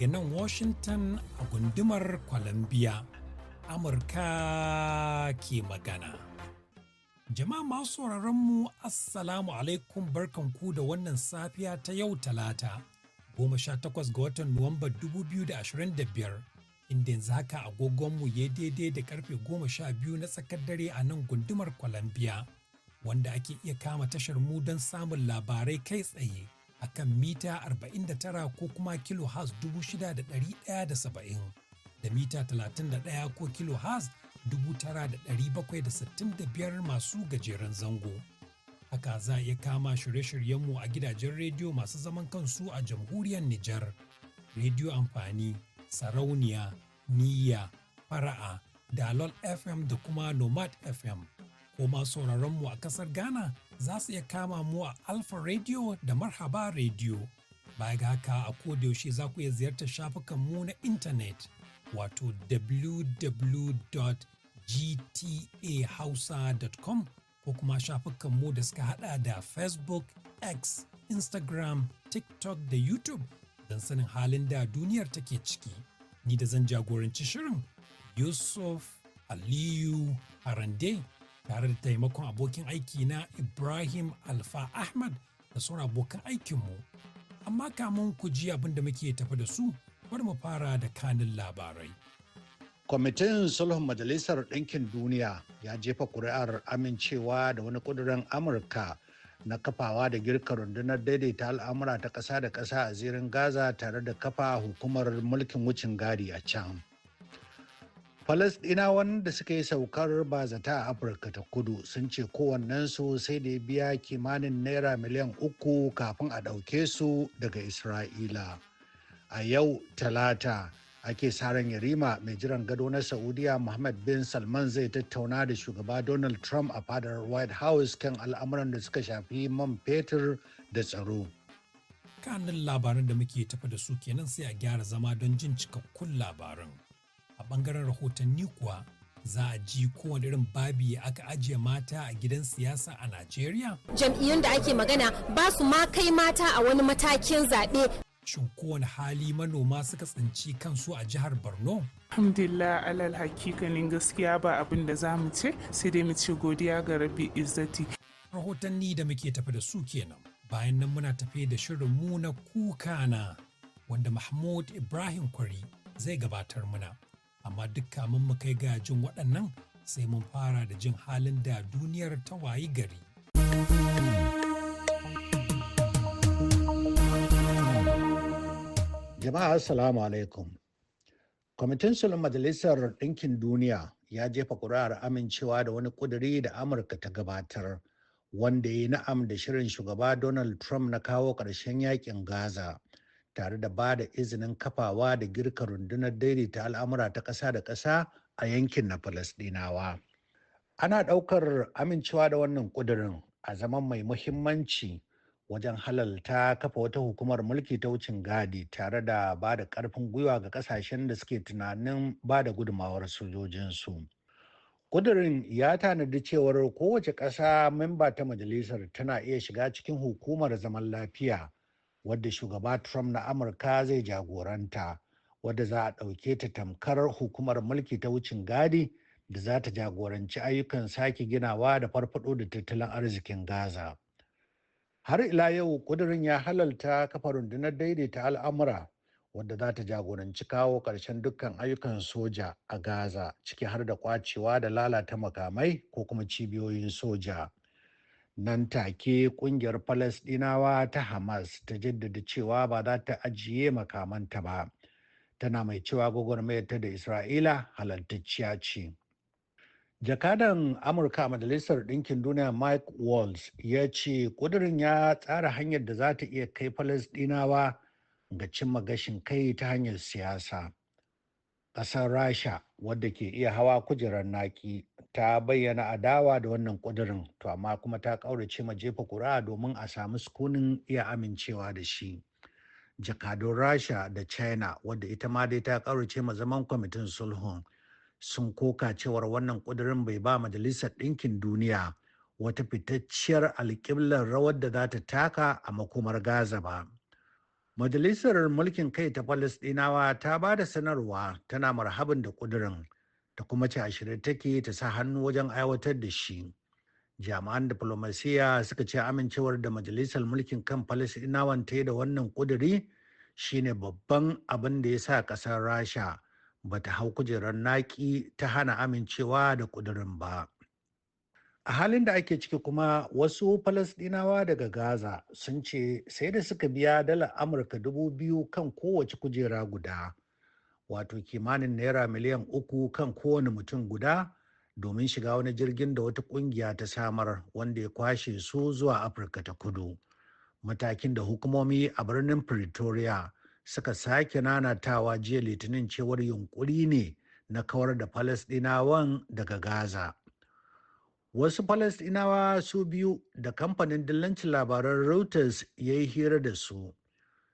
Daga nan Washington a gundumar Columbia, Amurka ke magana. Jama'a masu mu, Assalamu alaikum, barkanku da wannan safiya ta yau Talata, 18 ga watan Nuwamba 2025, inda yanzu haka agogonmu ya daidai da karfe 12 na tsakar dare a nan gundumar Columbia, wanda ake iya kama tashar mu don samun labarai kai tsaye a kan mita 49 ko kuma kilohertz 6,170 da mita 31 ko kilohertz 9,765 masu gajeren zango. Haka za a iya kama shirye-shiryenmu a gidajen rediyo masu zaman kansu a jamhuriyar Nijar, Rediyo Amfani, Sarauniya, Niyya, Fara'a, Dalol FM da kuma Nomad FM. Ko masu mu a kasar Ghana za su iya kama mu a Alpha Radio da Marhaba Radio. Baya ga haka, a yaushe za ku iya ziyartar shafukanmu na intanet, wato www.gtahausa.com, ko kuma shafukanmu da suka hada da Facebook, X, Instagram, TikTok da YouTube don sanin halin da duniyar take ciki. Ni da zan jagoranci shirin, Yusuf Aliyu Harande, tare da taimakon abokin aiki na Ibrahim Alfa Ahmad da sauran abokan aikinmu. Amma kamun ku ji abin da muke tafi da su, bari mu fara da kanin labarai. Kwamitin Sulhun Majalisar Ɗinkin Duniya ya jefa kuri'ar amincewa da wani ƙudurin Amurka na kafawa da girka rundunar daidaita al'amura ta ƙasa da ƙasa a zirin Gaza tare da kafa hukumar mulkin wucin gadi a can. Falasɗinawan da suka yi saukar bazata a Afirka ta Kudu sun ce kowannensu sai da ya biya kimanin naira miliyan 3 kafin a ɗauke su daga Isra'ila. A yau Talata ake sa ran yarima mai jiran gado na Saudiya Muhammad bin Salman zai tattauna da shugaba Donald Trump a fadar White House kan al'amuran da suka shafi man fetur da tsaro. Kanin labaran da muke tafa da su kenan, sai a gyara zama don jin cikakkun labaran. A ɓangaren rahotanni kuwa, za a ji kowane irin babi aka ajiye mata a gidan siyasa a Najeriya. Jam'iyyun da ake magana ba su ma kai mata a wani matakin zaɓe. Shin kowane hali manoma suka tsinci kansu a jihar Borno? Alhamdulillah, alal hakikanin gaskiya ba abin da za mu ce sai dai mu ce godiya ga Rabbi Izzati. Rahotanni da muke tafi da su kenan. Bayan nan muna tafe da shirin mu na Kuka Na, wanda Mahmud Ibrahim Kwari zai gabatar muna. Amma duk kamun mu kai ga jin waɗannan, sai mun fara da jin halin da duniyar ta wayi gari. Jama'a, Assalamu alaikum. Kwamitin Sulhun Majalisar Ɗinkin Duniya ya jefa ƙuri'ar amincewa da wani ƙuduri da Amurka ta gabatar wanda ya yi na'am da shirin shugaba Donald Trump na kawo ƙarshen yakin Gaza tare da ba da izinin kafawa da girka rundunar daidaita al'amura ta ƙasa da ƙasa a yankin na Falasɗinawa. Ana ɗaukar amincewa da wannan ƙudurin a zaman mai muhimmanci wajen halalta kafa wata hukumar mulki ta wucin gadi tare da ba da ƙarfin gwiwa ga ƙasashen da suke tunanin ba da gudumawar sojojinsu. Ƙudurin ya tanadi cewar kowace ƙasa memba ta majalisar tana iya shiga cikin hukumar zaman lafiya wadda shugaba Trump na Amurka zai jagoranta, wadda za a ɗauke ta tamkar hukumar mulki ta wucin gadi da za ta jagoranci ayyukan sake ginawa da farfado da tattalin arzikin Gaza. Har ila yau, ƙudurin ya halalta kafa rundunar daidaita al'amura wadda za ta jagoranci kawo ƙarshen dukkan ayyukan soja a Gaza, ciki har da kwacewa da lalata makamai ko kuma cibiyoyin soja. Nan take kungiyar Falasɗinawa ta Hamas ta jaddada cewa ba za ta ajiye makamanta ba, tana mai cewa gwagwarmayar ta da Isra'ila halaltacciya ce. Jakadan Amurka a Majalisar Ɗinkin Duniya Mike Waltz ya ce ƙudurin ya tsara hanyar da za ta iya kai Falasɗinawa ga cimma gashin kai ta hanyar siyasa. Ƙasar Rasha, wadda ke iya hawa kujerar naki, ta bayyana adawa da wannan ƙudurin, to amma kuma ta ƙaurace ma jefa ƙuri'a domin a samu sukunin iya amincewa da shi. Jakadun Rasha da China, wadda ita ma dai ta ƙaurace ma zaman kwamitin sulhun, sun koka cewar wannan ƙudurin bai ba Majalisar Ɗinkin Duniya wata fitacciyar alƙiblar rawar da za ta taka a makomar Gaza ba. Majalisar Mulkin Kai ta Falasɗinawa ta ba da sanarwa tana marhabin da ƙudurin, ta kuma ce a shirye take ta sa hannu wajen aiwatar da shi. Jami'an diflomasiyya suka ce amincewar da Majalisar Mulkin Kan Falasɗinawan ta yi da wannan ƙuduri shine babban abin da ya sa ƙasar Rasha bata hau kujerar naƙi ta hana amincewa da ƙudurin ba. A halin da ake ciki kuma, wasu Falasɗinawa daga Gaza sun ce sai da suka biya dalar Amurka 2,000 kan kowace kujera guda, wato kimanin naira miliyan 3 kan kowane mutum guda, domin shiga wani jirgin da wata kungiya ta samar wanda ya kwashe su zuwa Afirka ta Kudu. Matakin da hukumomi a birnin Pretoria suka sake nanatawa jiya Litinin cewar yunkuri ne na kawar da Falasɗinawan daga Gaza. Wasu Falasɗinawa su biyu da kamfanin dillancin labaran Reuters ya yi hira da su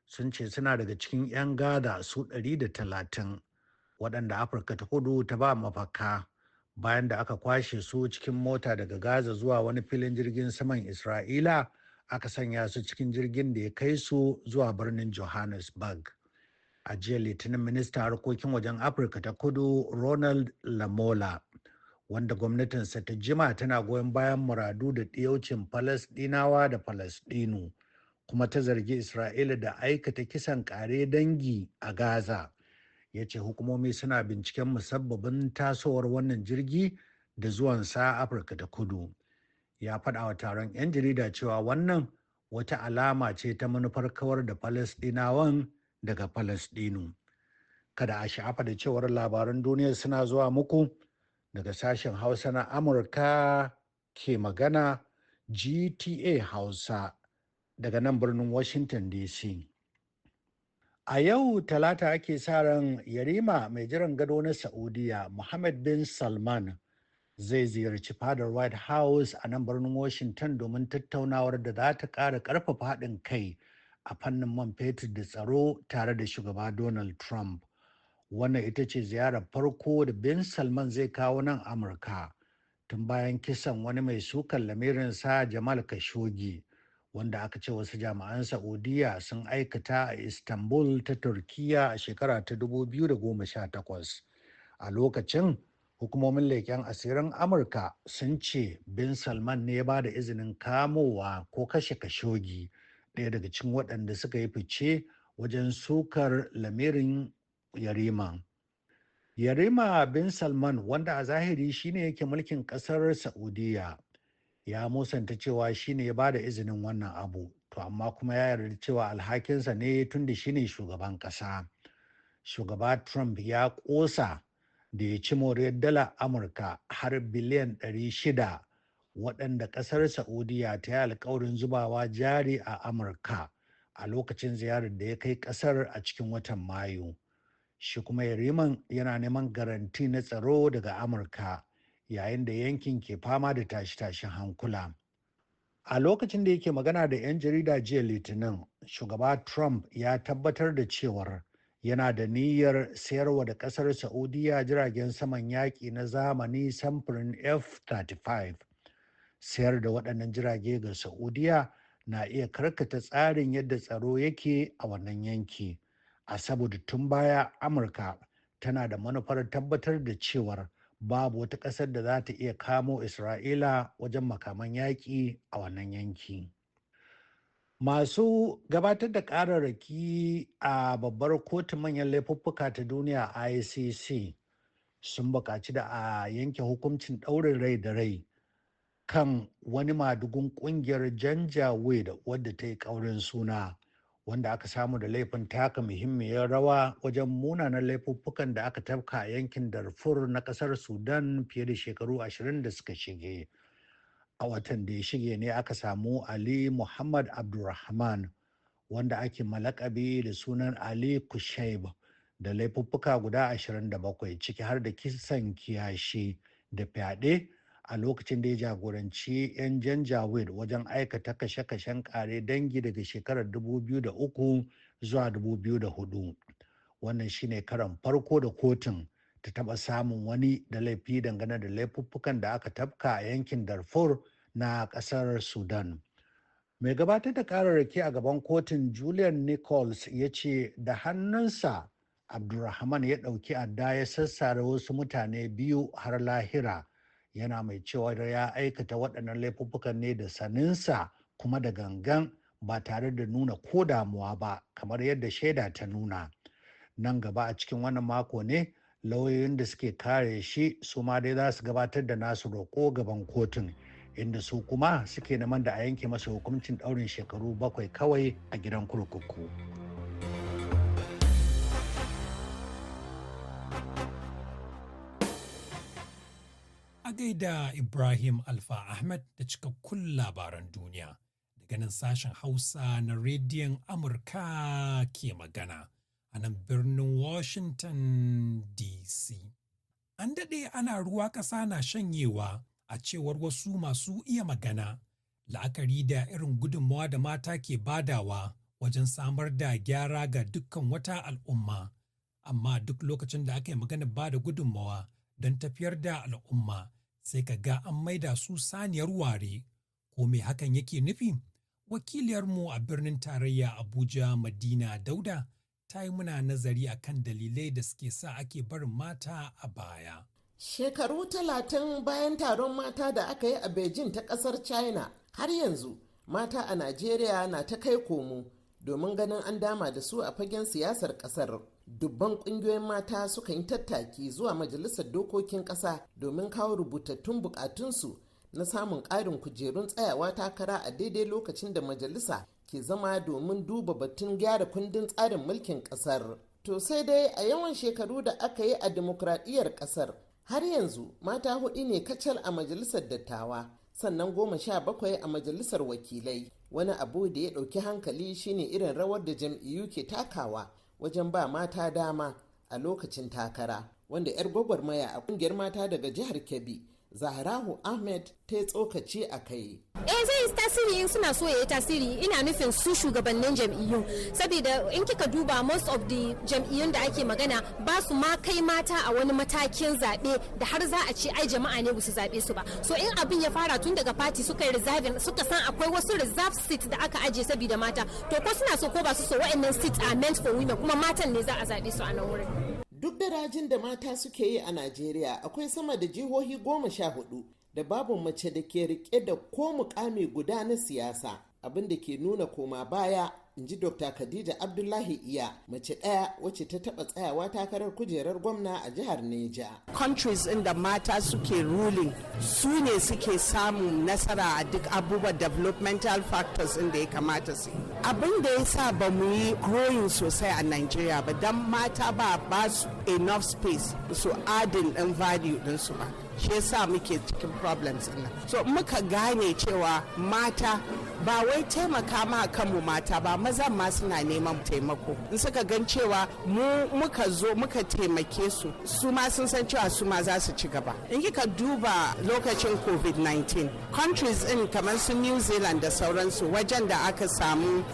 sun ce suna daga cikin 'yan Gaza su 130 waɗanda Afirka ta Kudu ta ba mafaka bayan da aka kwashe su cikin mota daga Gaza zuwa wani filin jirgin saman Isra'ila, aka sanya su cikin jirgin da ya kai su zuwa birnin Johannesburg. A jiya Litinin, ministan harkokin wajen Afirka ta Kudu Ronald Lamola, wanda gwamnatinsa ta jima tana goyon bayan muradu da ɗiyaucin Falasɗinawa da Falasɗinu, kuma ta zargi Isra'ila da aikata kisan ƙare dangi a Gaza, ya ce hukumomi suna binciken musabbabin tasowar wannan jirgi da zuwansa Afirka ta Kudu. Ya faɗa wa taron 'yan jarida cewa wannan wata alama ce ta manufar kawar da Falasɗinawan daga Falasɗinu. Kada a sha'afa da cewar labaran duniya suna zuwa muku daga sashen Hausa na Amurka ke Magana, GTA Hausa, daga nan birnin Washington DC. A yau Talata ake sa ran Yarima mai jiran gado na Saudiya Mohammed bin Salman zai ziyarci fadar White House a nan birnin Washington domin tattaunawar da za ta ƙara ƙarfafa haɗin kai a fannin man fetur da tsaro tare da shugaba Donald Trump. Wannan ita ce ziyarar farko da bin Salman zai kawo nan Amurka tun bayan kisan wani mai sukan lamirinsa Jamal Khashoggi, wanda aka ce wasu jami'an Saudiya sun aikata a Istanbul ta Turkiya a shekara ta 2018. A lokacin, hukumomin leƙen asirin Amurka sun ce bin Salman ne ya ba da izinin kamowa ko kashe Khashoggi, ɗaya daga cikin waɗanda suka yi fice wajen sukar lamirin Yarima. Yarima bin Salman, wanda a zahiri shine yake mulkin ƙasar Saudiya, ya musanta cewa shine ya bada izinin wannan abu, to amma kuma ya yarda cewa alhakinsa ne tunda shine shugaban ƙasa. Shugaba Trump ya ƙosa da ya ci moriyar dala Amurka har biliyan 600 waɗanda ƙasar Saudiya ta yi alkawarin zubawa jari a Amurka a lokacin ziyarar da ya kai ƙasar a cikin watan Mayu. Shi kuma Yariman yana neman garanti na tsaro daga Amurka yayin da yankin ke fama da tashe-tashen hankula. A lokacin da yake magana da 'yan jarida jiya Litinin, shugaba Trump ya tabbatar da cewar yana da niyyar sayarwa da kasar Saudiya jiragen saman yaƙi na zamani samfurin F-35. Sayar da waɗannan jirage ga Saudiya na iya karkata tsarin yadda tsaro yake a wannan yanki, a saboda tun baya Amurka tana da manufar tabbatar da cewar babu wata ƙasar da za ta iya kamo Isra'ila wajen makaman yaƙi a wannan yanki. Masu gabatar da ƙararraki a babbar kotun manyan laifuffuka ta duniya, ICC, sun buƙaci da a yanke hukuncin ɗaurin rai da rai kan wani madugun ƙungiyar Janjaweed wadda ta yi ƙaurin suna, wanda aka samu da laifin taka muhimmiyar rawa wajen munanan laifuffukan da aka tafka a yankin Darfur na kasar Sudan fiye da shekaru 20 da suka shige. A watan da ya shige ne aka samu Ali Muhammad Abdulrahman, wanda ake malakabi da sunan Ali Kushaib, da laifuffuka guda 27, ciki har da kisan kiyashi da fyaɗe, a lokacin da ya jagoranci 'yan Janjaweed wajen aikata kashe-kashen kare dangi daga shekarar 2003 zuwa 2004. Wannan shine karan farko da kotun ta taba samun wani da laifi dangane da laifuffukan da aka tafka a yankin Darfur na kasar Sudan. Mai gabatar da kararraki a gaban kotun, Julian Nichols, ya ce da hannunsa Abdulrahman ya ɗauki adda ya sassare wasu mutane biyu har lahira, yana mai cewa da ya aikata waɗannan laifuffukan ne da saninsa kuma da gangan, ba tare da nuna ko damuwa ba, kamar yadda shaida ta nuna. Nan gaba a cikin wannan mako ne lauyoyin da suke kare shi su ma dai za su gabatar da nasu roƙo gaban kotun, inda su kuma suke neman da a yanke masa hukuncin ɗaurin shekaru 7 kawai a gidan kurkuku. A gaida Ibrahim Alfa Ahmed da cikakkun labaran duniya daga nan sashen Hausa na Rediyon Amurka ke magana a nan birnin Washington DC. An daɗe ana ruwa ƙasa na shanyewa, a cewar wasu masu iya magana, la'akari da irin gudunmawa da mata ke badawa wajen samar da gyara ga dukkan wata al'umma. Amma duk lokacin da aka yi magana ba da gudunmawa don tafiyar da al'umma, sai ka ga an maida su saniyar ware. Ko me hakan yake nufi? Wakiliyarmu a birnin tarayya Abuja, Madina Dauda, ta yi muna nazari akan dalilai da suke sa ake barin mata a baya. Shekaru 30 bayan taron mata da aka yi a Beijing ta kasar China, har yanzu mata a Najeriya na ta kai komo domin ganin an dama da su a fagen siyasar kasar. Dubban kungiyoyin mata suka yi tattaki zuwa majalisar dokokin kasa domin kawo rubutattun bukatunsu na samun ƙarin kujerun tsayawa takara a daidai lokacin da majalisa ke zama domin duba batun gyara kundin tsarin mulkin kasar. To sai dai a yawan shekaru da aka yi a dimokradiyyar kasar, har yanzu mata hudu ne kacal a majalisar dattawa, sannan 17 a majalisar wakilai. Wani abu da ya ɗauki hankali shine irin rawar da jam'iyyu ke takawa wajen ba mata dama a lokacin takara, wanda 'yar gwagwarmaya a kungiyar mata daga jihar Kebbi, Zahrahu Ahmed, ta yi tsokaci a kai. Eh, zai yi tasiri in suna so ya yi tasiri. Ina nufin su shugabannin jam'iyyu, saboda in kika duba most of the jam'iyyun da ake magana, ba su ma kai mata a wani matakin zaɓe da har za a ce ai jama'a ne ba su zaɓe su ba. So in abin ya fara tun daga party, suka yi reserving, suka san akwai wasu reserve seat da aka ajiye saboda mata, to ko suna so ko ba su so, wa'annan seats are meant for women, kuma matan ne za a zaɓe su a nan wurin. Duk da rajin da mata suke yi a Najeriya, akwai sama da jihohi 14 da babu mace da ke rike da ko mukami guda na siyasa, abin da ke nuna koma baya, in ji Dr. Khadija Abdullahi Iya, mace ɗaya wacce ta taɓa tsayawa takarar kujerar gwamna a jihar Neja. Countries inda mata suke ruling, su ne suke samun nasara a duk abubuwan developmental factors inda ya kamata su. Abin da ya sa ba mu yi growing sosai a Nigeria ba, don mata ba ba su enough space su adding ɗin value ɗinsu ba. Shi yasa muke cikin problems ɗin. So muka gane cewa mata ba wai taimaka ma kanmu mata ba, mazan ma suna neman taimako. In suka gan cewa mu muka zo muka taimake su, su ma sun san cewa su ma za su ci gaba. In kika duba lokacin COVID-19, countries in kamar su New Zealand da sauransu, wajen da aka samu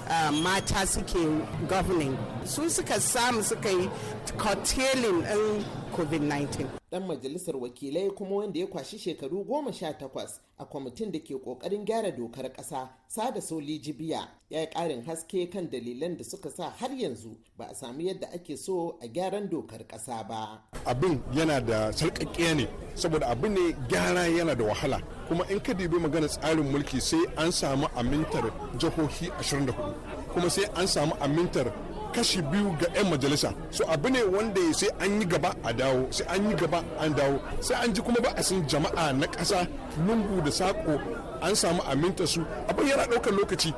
mata suke governing, su suka samu suka yi curtailing in COVID-19. Dan majalisar wakilai kuma wanda ya kwashi shekaru 18 a kwamitin da ke kokarin gyara dokar kasa, Sada Soli Jibiya, ya yi karin haske kan dalilan da suka sa har yanzu ba a samu yadda ake so a gyaran dokar kasa ba. Abin yana da sarƙaƙƙiya ne, saboda abin ne gyara yana da wahala. Kuma in ka dubi magana tsarin mulki, sai an samu amintar jihohi 24, kuma sai an samu amintar kashi biyu ga 'yan majalisa. So abu ne wanda sai an yi gaba a dawo, sai an yi gaba an dawo, sai an ji kuma ba'asin jama'a na ƙasa, lungu da saƙo, an samu aminta su. Abin yana ɗaukar lokaci.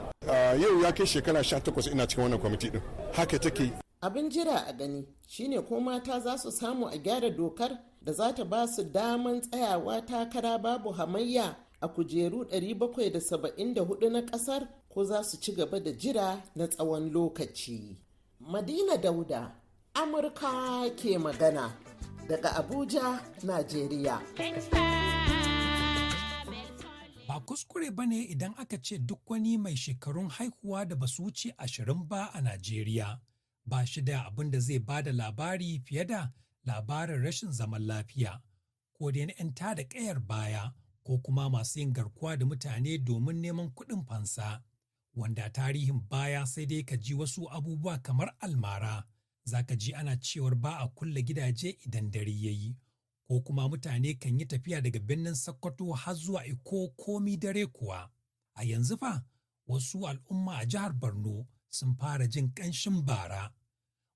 Yau ya kai shekara 18 ina cikin wannan kwamiti din, haka take. Abin jira a gani shine ko mata za su samu a gyara dokar da za ta ba su daman tsayawa takara babu hamayya a kujeru 774 na kasar, ko za su ci gaba da jira na tsawon lokaci. Madina Dauda, Amurka ke magana, daga Abuja, Najeriya. Ba kuskure ba ne idan aka ce duk wani mai shekarun haihuwa da ba su wuce 20 ba a Najeriya ba shi da abin da zai ba da labari fiye da labarin rashin zaman lafiya, ko dai na 'yan tada ƙayar baya, ko kuma masu yin garkuwa da mutane domin neman kuɗin fansa. Wanda tarihin baya sai dai ka ji wasu abubuwa kamar almara, za ka ji ana cewar ba a kulle gidaje idan dare ya yi, ko kuma mutane kan yi tafiya daga birnin Sokoto har zuwa Iko komi dare kuwa. A yanzu fa, wasu al'umma a jihar Borno sun fara jin ƙanshin bara.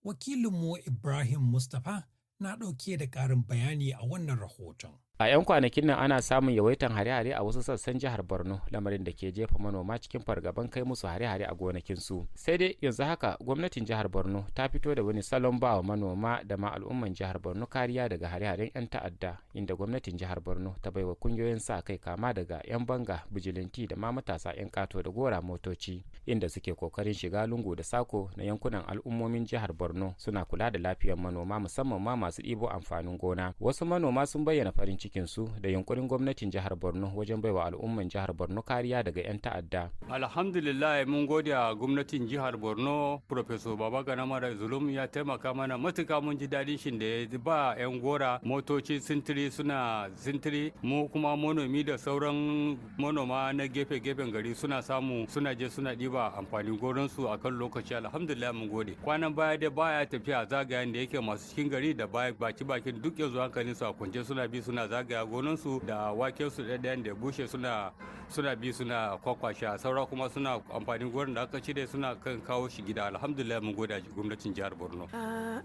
Wakilinmu Ibrahim Mustapha na ɗauke da ƙarin bayani a wannan rahoton. A 'yan kwanakin nan ana samun yawaitan hare-hare a wasu sassan jihar Borno, lamarin da ke jefa manoma cikin fargaban kai musu hare-hare a gonakinsu. Sai dai yanzu haka gwamnatin jihar Borno ta fito da wani salon ba wa manoma da ma al'umman jihar Borno kariya daga hare-haren 'yan ta'adda, inda gwamnatin jihar Borno ta baiwa kungiyoyin sa kai kama daga 'yan banga, bijilanti da ma matasa 'yan kato da gora motoci, inda suke kokarin shiga lungu da sako na yankunan al'ummomin jihar Borno suna kula da lafiyar manoma, musamman ma masu ɗibo amfanin gona. Wasu manoma sun bayyana farin cikinsu da yunkurin gwamnatin jihar Borno wajen baiwa al'umman jihar Borno kariya daga 'yan ta'adda. Alhamdulillah, mun gode a gwamnatin jihar Borno, Professor Babagana Umara Zulum ya taimaka mana matuka. Mun ji daɗin shi da ya ba 'yan gora motoci sintiri, suna sintiri. Mu kuma manomi da sauran manoma na gefe-gefen gari suna samu suna je suna ɗiba amfanin gonansu a kan lokaci. Alhamdulillah, mun gode. Kwanan baya dai baya tafiya zagayen da yake masu cikin gari da baki bakin duk, yanzu hankalin su a kwance, suna bi suna zagaya gonansu da waken su ɗayan da bushe, suna bi suna kwakwashe, saura kuma suna amfanin gonan da aka cire suna kan kawo shi gida. Alhamdulillah, mun gode gwamnatin jihar Borno.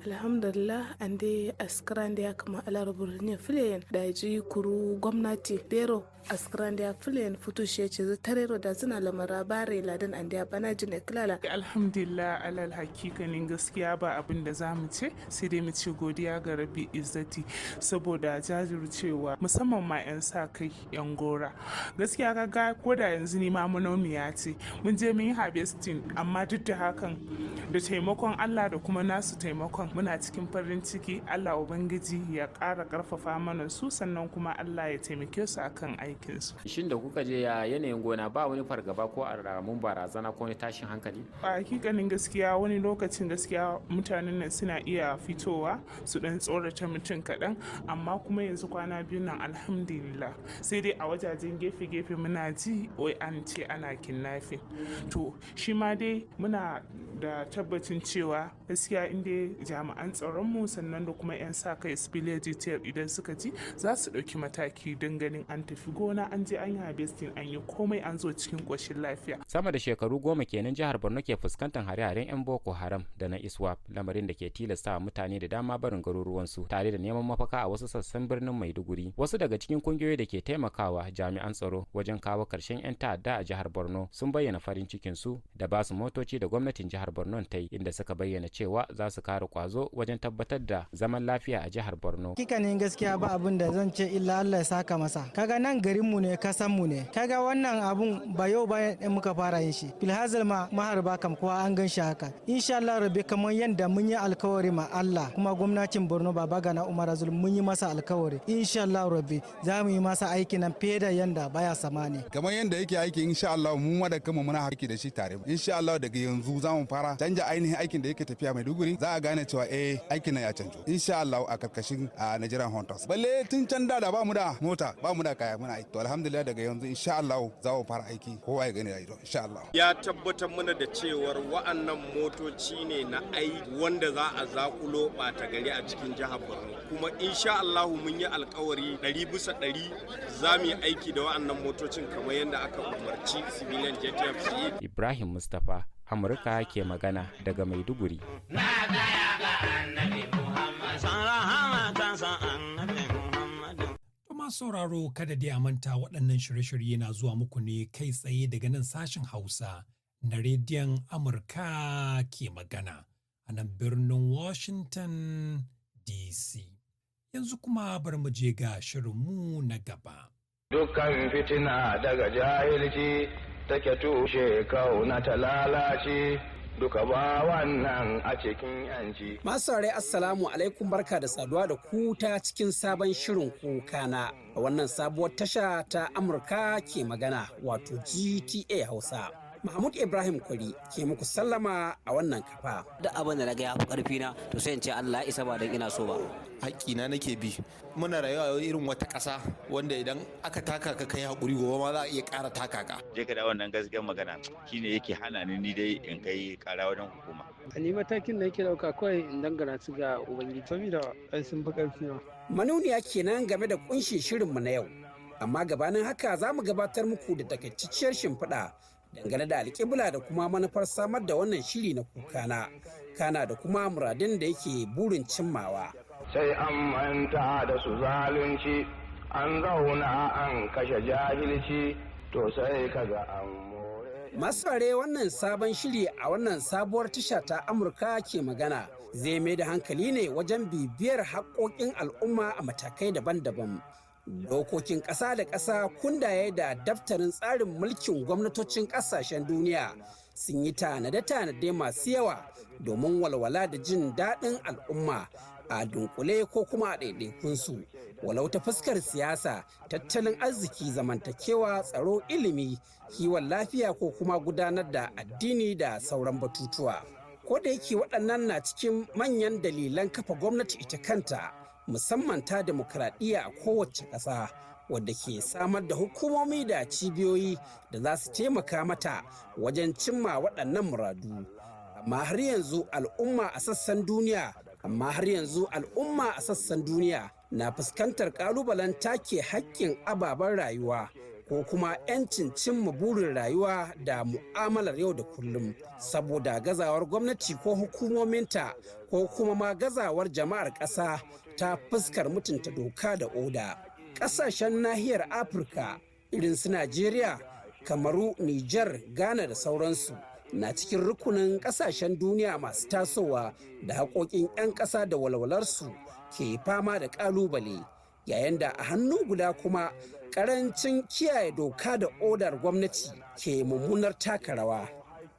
Alhamdulillah, ande askran da ya kama alar burni filen da ji kuru gwamnati bero askran da ya filen futu shi ce tarero da zina lamara bare ladan ande ya bana jin klala. Alhamdulillah, alal hakikanin gaskiya ba abin da zamu ce sai dai mu ce godiya ga Rabbi Izzati, saboda jajircewa, musamman ma 'yan sa kai 'yan gora. Gaskiya kaga ko da yanzu ni ma manomiya ce, mun je mun yi harvesting, amma duk da hakan, da taimakon Allah da kuma nasu taimakon, muna cikin farin ciki. Allah Ubangiji ya ƙara ƙarfafa mana su, sannan kuma Allah ya taimake su akan aikinsu. Shin da kuka je, ya yanayin gona? Ba wani fargaba ko alamun barazana ko wani tashin hankali? A hakikanin gaskiya, wani lokacin gaskiya mutanen nan suna iya fitowa su dan tsorata mutum kaɗan, amma kuma yanzu kwana biyu nan alhamdulillah. Sai dai a wajajen gefe-gefe muna ji wai an ce ana kidnapping. To shi ma dai muna da tabbacin cewa gaskiya inda jami'an tsaronmu, sannan da kuma 'yan sa kai civilian detail, idan suka ji za su ɗauki mataki don ganin an tafi gona, an je an yi harvesting, an yi komai, an zo cikin ƙoshin lafiya. Sama da shekaru 10 kenan jihar Borno ke fuskantar hare-haren 'yan Boko Haram da na ISWAP, lamarin da ke tilasta mutane da dama barin garuruwansu tare da neman mafaka a wasu sassan birnin Maiduguri. Wasu daga cikin kungiyoyi da ke taimakawa jami'an tsaro wajen kawo karshen 'yan ta'adda a jihar Borno sun bayyana farin cikin su da ba su motoci da gwamnatin jihar Borno ta yi, inda suka bayyana cewa za su kare kwazo wajen tabbatar da zaman lafiya a jihar Borno. Hakikanin gaskiya ba abin da zan ce illa Allah ya saka masa. Kaga nan garinmu ne, kasanmu ne. Kaga wannan abun ba yau ba muka fara yin shi. Filhazal ma maharba kam kowa an gan shi haka. Insha Allah rabbi, kamar yadda mun yi alkawari ma Allah kuma gwamnatin Borno, Baba Gana Umar Zulum, mun yi masa alkawari. Insha Allah rabbi za mu yi masa aiki nan fiye da yanda baya samani. Kamar yadda yake aiki, insha Allah mu ma da kanmu muna aiki da shi tare. Insha Allah daga yanzu za mu fara canja ainihin aikin da yake tafiya Maiduguri, za a gane cewa eh, aikin nan ya canjo. Insha Allah a karkashin a Nigerian Hunters. Balle tun can da ba mu da mota, ba mu da kaya muna aiki. To alhamdulillah, daga yanzu insha Allah za mu fara aiki, kowa ya gani da ido insha Allah. Ya tabbatar mana da cewar wa'annan motoci ne na aiki wanda za a zakulo ɓata gari a cikin jihar Borno. Kuma insha Allah mun yi alkawari 100% za mu yi aiki da wa'annan motocin kamar yadda aka umarci civilian JTF su yi. Ibrahim Mustapha, Amurka ke magana daga Maiduguri. Masu sauraro, kada dai a manta waɗannan shirye-shirye na zuwa muku ne kai tsaye daga nan sashen Hausa na rediyon Amurka ke magana a nan birnin Washington DC. Yanzu kuma bar mu je ga shirinmu na gaba. Dukkan fitina daga jahilci take, tushe kauna ta lalace duka ba wannan a cikin yanci. Masu saurare, Assalamu alaikum, barka da saduwa da ku ta cikin sabon shirin Kuka na a wannan sabuwar tasha ta Amurka ke magana, wato GTA Hausa. Mahmud Ibrahim Kwari ke muku sallama a wannan kafa. Duk abin da naga ya fi karfi na, to sai in ce Allah ya isa, ba dan ina so ba. Haƙƙina nake bi. Muna rayuwa irin wata ƙasa wanda idan aka taka ka kai haƙuri, gobe ma za a iya ƙara taka ka. Je ka da wannan gaskiyar magana shine yake hana ni dai in kai ƙara wajen hukuma. Ni matakin da yake ɗauka kawai in dangana su ga Ubangiji, saboda ai sun fi ƙarfi na. Manuniya kenan game da kunshin shirinmu na yau. Amma gabanin haka, za mu gabatar muku da takaitacciyar shimfiɗa dangane da alƙibla da kuma manufar samar da wannan shiri na Kukana, kana da kuma muradin da yake burin cimmawa. Sai an manta da su zalunci, an zauna an kashe jahilci, to sai kaga an Masu wannan sabon shiri a wannan sabuwar tasha ta Amurka ke Magana zai mai da hankali ne wajen bibiyar haƙoƙin al'umma a matakai daban-daban. Dokokin ƙasa da ƙasa, kundaye da daftarin tsarin mulkin gwamnatocin ƙasashen duniya sun yi tanade-tanade masu yawa domin walwala da jin daɗin al'umma a dunkule ko kuma a ɗaiɗaikunsu, walau ta fuskar siyasa, tattalin arziki, zamantakewa, tsaro, ilimi, kiwon lafiya ko kuma gudanar da addini da sauran batutuwa. Ko da yake waɗannan na cikin manyan dalilan kafa gwamnati ita kanta, musamman ta demokradiyya a kowace ƙasa, wadda ke samar da hukumomi da cibiyoyi da za su taimaka mata wajen cimma waɗannan muradu, amma har yanzu al'umma a sassan duniya na fuskantar ƙalubalen take haƙƙin ababen rayuwa ko kuma 'yancin cimma burin rayuwa da mu'amalar yau da kullum, saboda gazawar gwamnati ko hukumominta, ko kuma ma gazawar jama'ar ƙasa ta fuskar mutunta doka da oda. Ƙasashen nahiyar Afirka irin su Najeriya, Kamaru, Nijar, Ghana da sauransu na cikin rukunin ƙasashen duniya masu tasowa da haƙoƙin 'yan ƙasa da walwalarsu ke fama da ƙalubale, yayin da a hannu guda kuma karancin kiyaye doka da odar gwamnati ke mummunar taka rawa.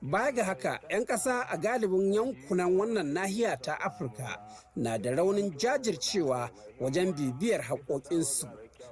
Baya ga haka, 'yan ƙasa a galibin yankunan wannan nahiya ta Afirka na da raunin jajircewa wajen bibiyar haƙoƙinsu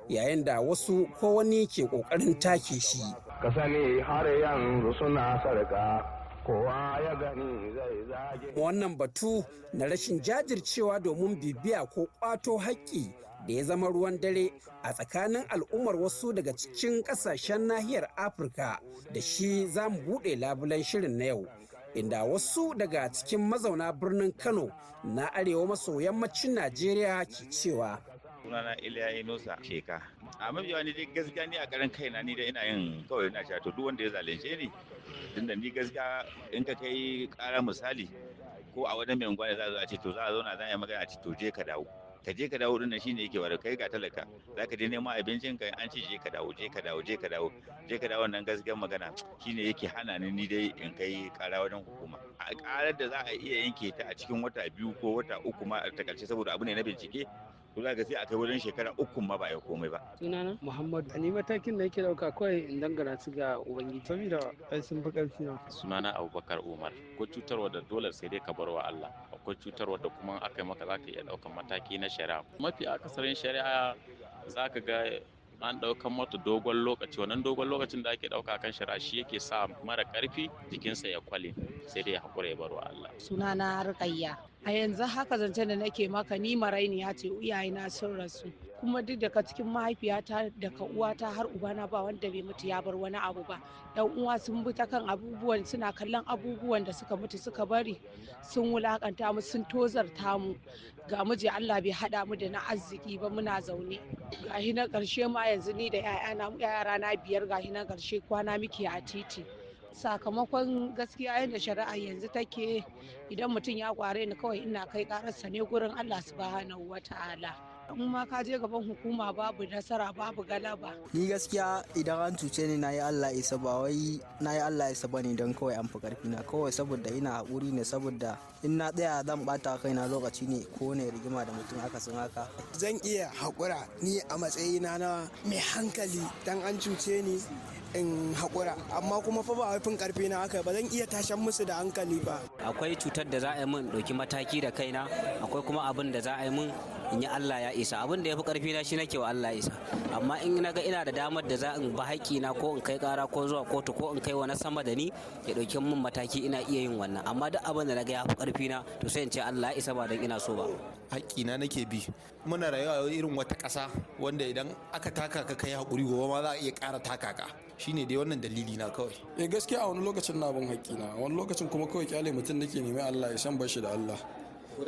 yayin da wasu ko wani ke ƙoƙarin take shi. Ka sani har yanzu suna sarka, kowa ya gani zai zage. Wannan batu na rashin jajircewa domin bibiya ko ƙwato haƙƙi da ya zama ruwan dare a tsakanin al'ummar wasu daga cikin ƙasashen nahiyar Afirka, da shi za mu buɗe labulen shirin na yau, inda wasu daga cikin mazauna birnin Kano na arewa maso yammacin Najeriya ke cewa. Sunana Iliya Inusa Sheka. A mafi yawa ni dai gaskiya ni a karan kaina, ni dai ina yin kawai ina cewa to duk wanda ya zalunce ni, tunda ni gaskiya in ka kai kara, misali ko a wani mai unguwa ne, za a zo a ce to za a zauna za a yi magana, a ce to je ka dawo. Ka je ka dawo din nan shine yake ware kai ga talaka, za ka je neman abincin ka, an ce je ka dawo, je ka dawo, je ka dawo, je ka dawo. Wannan gaskiyar magana shine yake hana ni dai in kai kara wajen hukuma. A karar da za a iya yanke ta a cikin wata 2 ko wata 3 ma a takaice, saboda abu ne na bincike, to za ka sai a kai wajen shekara 3 ma ba a yi komai ba. Sunana Muhammadu. Ni matakin da yake dauka kawai in dangana su ga Ubangiji, saboda ai sun fi karfi na. Sunana Abubakar Umar. Ko cutarwa da dole sai dai ka bar wa Allah, akwai cutarwa da kuma aka yi maka za ka iya daukan mataki na shari'a. Mafi akasarin shari'a za ka ga an ɗaukan mata dogon lokaci. Wannan dogon lokacin da ake ɗauka kan shari'a shi yake sa mara ƙarfi jikinsa ya kwale, sai dai ya haƙura ya bar wa Allah. Sunana Rukayya. A yanzu haka zancen da nake maka, ni marainiya ce, iyayena sun rasu. Kuma duk daga cikin mahaifiyata, daga uwata har ubana, ba wanda bai mutu ya bar wani abu ba. Yan uwa sun bi ta kan abubuwan, suna kallon abubuwan da suka mutu suka bari, sun wulakanta mu, sun tozarta mu. Ga miji Allah bai haɗa mu da na arziki ba, muna zaune. Gahi na ƙarshe ma yanzu ni da 'ya'yana, yara na biyar, gahi na ƙarshe kwana muke a titi. Sakamakon gaskiya yadda shari'a yanzu take, idan mutum ya kware ni, kawai ina kai kararsa ne gurin Allah Subhanahu wata'ala. In ma ka je gaban hukuma, babu nasara, babu galaba. Ni gaskiya idan an cuce ni na yi Allah isa, ba wai na yi Allah isa bane don kawai an fi karfi na, kawai saboda ina haƙuri ne, saboda in na tsaya zan bata kaina lokaci ne ko ne rigima da mutum aka sun haka. Zan iya haƙura ni a matsayina na mai hankali, dan an cuce ni in haƙura, amma kuma fa ba wai fin karfi na haka ba, zan iya tashan musu da hankali ba. Akwai cutar da za a yi min ɗauki mataki da kaina, akwai kuma abin da za a yi min. In yi Allah ya isa, abin da ya fi karfi na shi nake wa Allah ya isa. Amma in na ga ina da damar da za in ba haƙƙi na, ko in kai ƙara, ko zuwa kotu, ko in kai wani sama da ni ya ɗauki min mataki, ina iya yin wannan. Amma duk abin da na ga ya fi karfi na, to sai in ce Allah ya isa, ba don ina so ba. Haƙƙina nake bi. Muna rayuwa a irin wata ƙasa wanda idan aka taka ka kai haƙuri, gobe ma za a iya ƙara taka ka. Shine dai wannan dalili na kawai. Eh, gaskiya a wani lokacin na bin haƙƙina, wani lokacin kuma kawai kyale mutum nake, nemi Allah ya san bashi da Allah.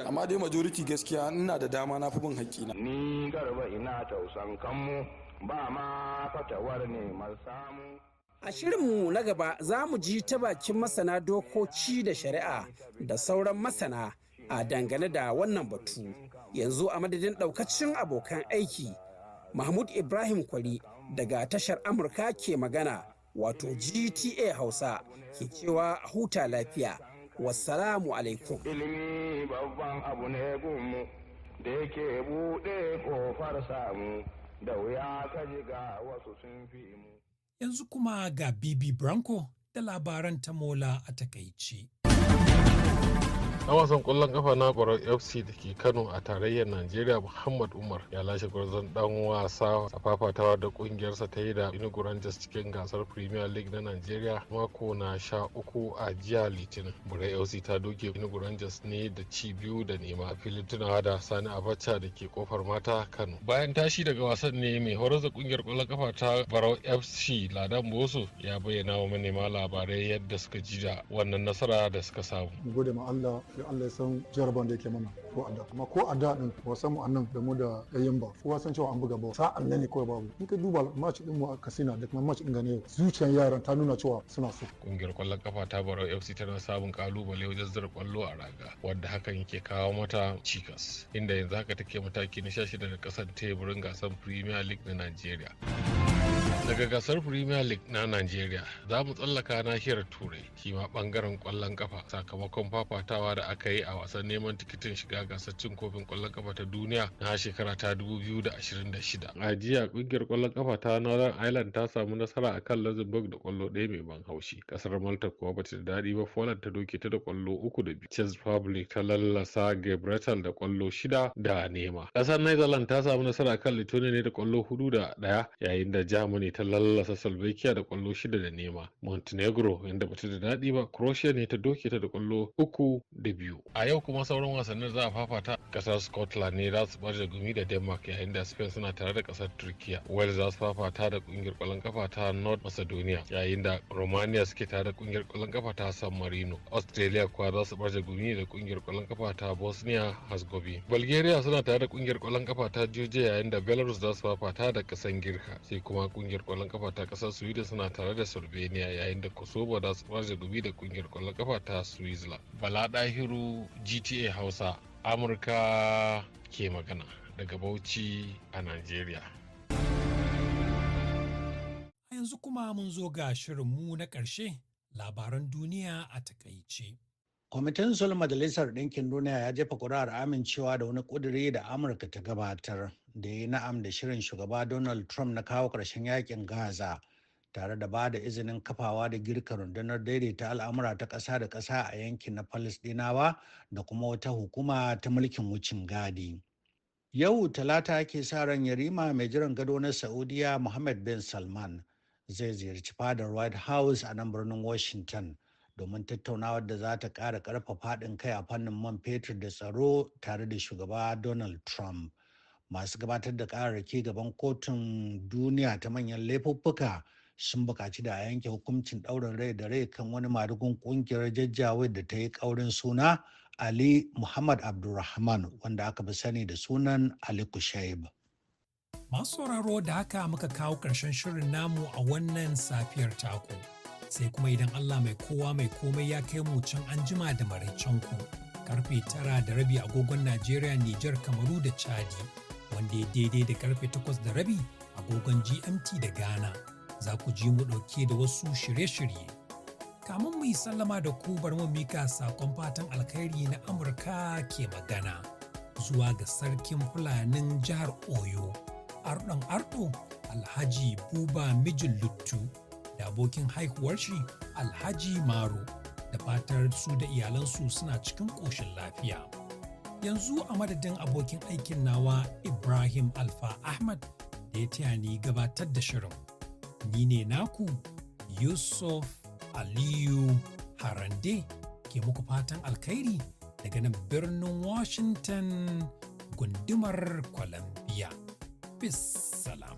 Amma dai majority, gaskiya ina da dama, na fi bin haƙƙina. Ni Garba ina tausan kanmu, ba ma fatawar neman samu. A shirinmu na gaba za mu ji ta bakin masana dokoki da shari'a da sauran masana a dangane da wannan batu. Yanzu a madadin daukacin abokan aiki, Mahmud Ibrahim Kwari daga tashar Amurka ke magana, wato GTA Hausa, ke cewa a huta lafiya. Wassalamu alaikum. Ilimi babban abu ne gunmu da yake buɗe ƙofar samu, da wuya ka ji ga wasu sun fi mu. Yanzu kuma ga Bibi Branko da labaran tamola a takaici. Dan wasan kwallon kafa na Barau FC da ke Kano a tarayyar Najeriya, Muhammad Umar, ya lashe gwarzon dan wasa a fafatawa da kungiyarsa ta yi da Enugu Rangers cikin gasar Premier League na Najeriya mako na 13 a jiya Litinin. Barau FC ta doke Enugu Rangers ne da ci 2-0 a filin tunawa da Sani Abacha da ke Kofar Mata, Kano. Bayan tashi daga wasan ne mai horar da kungiyar kwallon kafa ta Barau FC, Ladan Boso, ya bayyana wa manema labarai yadda suka ji da wannan nasara da suka samu. Gode ma Allah da Allah ya san jaraban da yake mana ko a da, amma ko a da din wasan mu annan da mu da yayin ba kowa san cewa an buga ba sa'an nan ne kawai babu. In ka duba match din mu a Katsina da kuma match din Gane, yau zuciyar yaran ta nuna cewa suna so. Kungiyar kwallon kafa ta Barau FC tana samun kalubale wajen zira kwallo a raga, wadda hakan yake kawo mata cikas, inda yanzu haka take mataki na 16 da kasan teburin gasar Premier League na Najeriya. Daga gasar Premier League na Nigeria za mu tsallaka nahiyar Turai, shi ma bangaren kwallon kafa, sakamakon fafatawa da aka yi a wasan neman tikitin shiga gasar cin kofin kwallon kafa ta duniya na shekara ta 2026. A jiya kungiyar kwallon kafa ta Northern Ireland ta samu nasara akan Luxembourg da kwallo ɗaya mai ban haushi. Kasar Malta kuwa bata da daɗi ba, Poland ta doke ta da kwallo 3-2. Czech Republic ta lallasa Gibraltar da kwallo 6-0. Kasar Netherlands ta samu nasara akan Lithuania ne da kwallo 4-1, yayin da Germany ta lallasa Slovakia da kwallo 6-0. Montenegro, inda bata da daɗi ba, Croatia ne ta doke ta da kwallo 3-2. A yau kuma sauran wasannin za a fafata, kasar Scotland ne za su barje gumi da Denmark, yayin da Spain suna tare da kasar Turkiya. Wales za su fafata da kungiyar kwallon kafa ta North Macedonia, yayin da Romania suke tare da kungiyar kwallon kafa ta San Marino. Australia kuwa za su barje gumi da kungiyar kwallon kafa ta Bosnia Herzegovina. Bulgaria suna tare da kungiyar kwallon kafa ta Georgia, yayin da Belarus za su fafata da kasan Girka. Sai kuma kungiyar kwallon kafa ta kasar Sweden suna tare da Slovenia, yayin da Kosovo za su barje gumi da kungiyar kwallon kafa ta Switzerland. Bala Dahiru, GTA Hausa, Amurka ke magana daga Bauchi a Nigeria. A yanzu kuma mun zo ga shirinmu na ƙarshe, labaran duniya a takaice. Kwamitin Sulhun Majalisar Ɗinkin Duniya ya jefa kuri'ar amincewa da wani ƙuduri da Amurka ta gabatar da ya yi na'am da shirin shugaba Donald Trump na kawo ƙarshen yakin Gaza tare da ba da izinin kafawa da girka rundunar daidaita al'amura ta ƙasa da ƙasa a yankin na Falasɗinawa da kuma wata hukuma ta mulkin wucin gadi. Yau Talata ake sa ran yarima mai jiran gado na Saudiya, Mohammed bin Salman, zai ziyarci fadar White House a nan birnin Washington domin tattaunawar da za ta ƙara ƙarfafa haɗin kai a fannin man fetur da tsaro tare da shugaba Donald Trump. Masu gabatar da ƙararraki gaban kotun duniya ta manyan laifuffuka sun buƙaci da a yanke hukuncin ɗaurin rai da rai kan wani madugun ƙungiyar Janjaweed da ta yi ƙaurin suna, Ali Muhammad Abdulrahman, wanda aka fi sani da sunan Ali Kushaib. Masu sauraro, da haka muka kawo ƙarshen shirin namu a wannan safiyar taku. Sai kuma idan Allah mai kowa mai komai ya kai mu can an jima da maraicen ku, karfe 9:30 agogon Najeriya, Nijar, Kamaru da Chadi, wanda ya daidai da karfe 8:30 agogon GMT da Ghana, za ku ji mu ɗauke da wasu shirye-shirye. Kamun mu yi sallama da ku, bar mu mika saƙon fatan alkhairi na Amurka ke magana zuwa ga sarkin Fulanin jihar Oyo, Arɗon Arɗo, Alhaji Buba Mijin Luttu, da abokin haihuwar shi, Alhaji Maro, da fatar su da iyalansu suna cikin ƙoshin lafiya. Yanzu a madadin abokin aikin nawa Ibrahim Alfa Ahmad da ya taya ni gabatar da shirin. Ni ne naku Yusuf Aliyu Harande ke muku fatan alkhairi daga nan birnin Washington, gundumar Columbia. Bissalam.